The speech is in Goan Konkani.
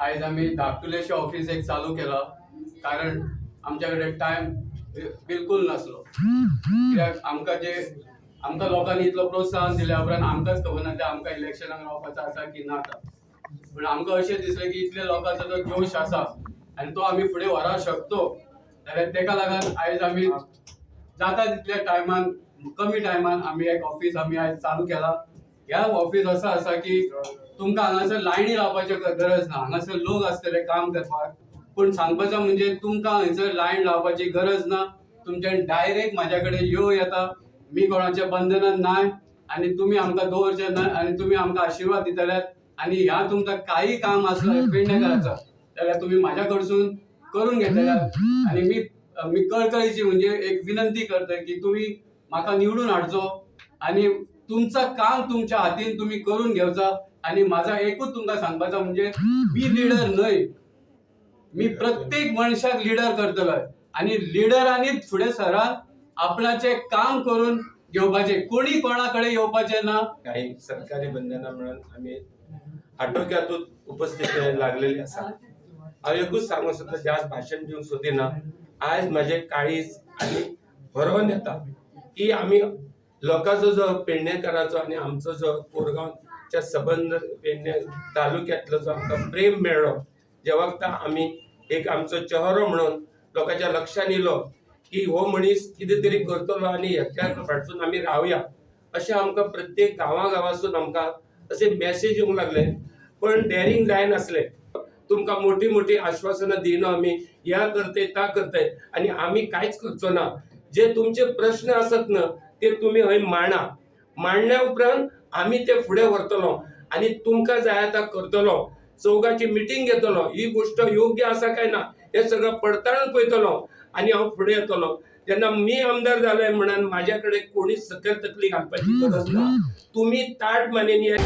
आयज आमी धाकटुलेशें ऑफिस एक चालू केलां, कारण आमच्या कडेन टायम बिलकुल नासलो. कित्याक आमकां जे आमकां लोकांनी इतलो प्रोत्साहन दिल्या उपरांत आमकांच खबर नासलें आमकां इलेक्शनाक रावपाचो आसा की ना आतां. पूण आमकां अशें दिसलें की इतले लोकांचो जो जोश आसा आनी तो आमी फुडें व्हरांक शकतो, जाल्यार तेका लागून आयज आमी जाता तितल्या टायमान, कमी टायमान आमी एक ऑफिस आमी आयज चालू केला. ह्या ऑफिस असो आसा की तुमकां हांगासर लायनी लावपाची गरज ना. हांगासर लोक आसतले काम करपाक, पूण सांगपाचो म्हणजे तुमकां हयसर लायन लावपाची गरज ना. तुमच्यान डायरेक्ट म्हाज्या कडेन येवं येता. मी कोणाच्या बंधनान नाय आनी तुमी आमकां दवरचे ना आनी तुमी आमकां आशिर्वाद दितले. आनी ह्या तुमकां काही काम आसलो पेडणेकाराचो जाल्यार तुमी म्हाज्या कडसून करून घेतले. आनी मी मी कळकळीची म्हणजे एक विनंती करतय की तुमी म्हाका निवडून हाडचो आनी तुमचं काम तुमच्या हातीन तुमी करून घेवचा. आनी म्हाजा एकूच तुमकां सांगपाचो म्हणजे मी लिडर न्हय, मी प्रत्येक मनशाक लिडर करतलोय. आनी लिडरांनीच फुडें सरान आपणाचें काम करून घेवपाचें, कोणी कोणा कडेन येवपाचें ना. काही सरकारी बंधना म्हणून आमी आटोक्यातूच उपस्थित लागलेली आसा. हांव एकूच सांगूंक सोदता, जास्त भाशण दिवंक सोदिना. आयज म्हजें काळीज आनी भरोन येता की आमी लोकांचो जो पेडणेकाराचो आनी आमचो जो कोरगांवच्या सबंद पेडणे तालुक्यांतलो जो आमकां प्रेम मेळ्ळो, जेवा आमी एक आमचो चेहरो म्हणून लोकांच्या लक्षान येयलो की हो मनीस कितें तरी करतलो आनी हेच्या फाटसून आमी रावया, अशें आमकां प्रत्येक गांवा गांवासून आमकां अशें मॅसेज येवंक लागले. पण डेरिंग जायनासलें. तुमकां मोठी मोठी आश्वासनां दिना आमी, ह्या करतय ता करतय आनी आमी कांयच करचो ना. जे तुमचे प्रश्न आसत ना ते तुमी हय मांडा, मांडल्या उपरांत आमी ते फुडें व्हरतलो आनी तुमकां जाय आतां करतलो. चौगाची मिटींग घेतलो, ही गोश्ट योग्य आसा काय ना हें सगळें पडताळून पळयतलो आनी हांव फुडें येतलो. तेन्ना मी आमदार जाले म्हणून म्हाज्या कडेन कोणीच सकयल तकली घालपाची गरज ना. तुमी ताट मानेन.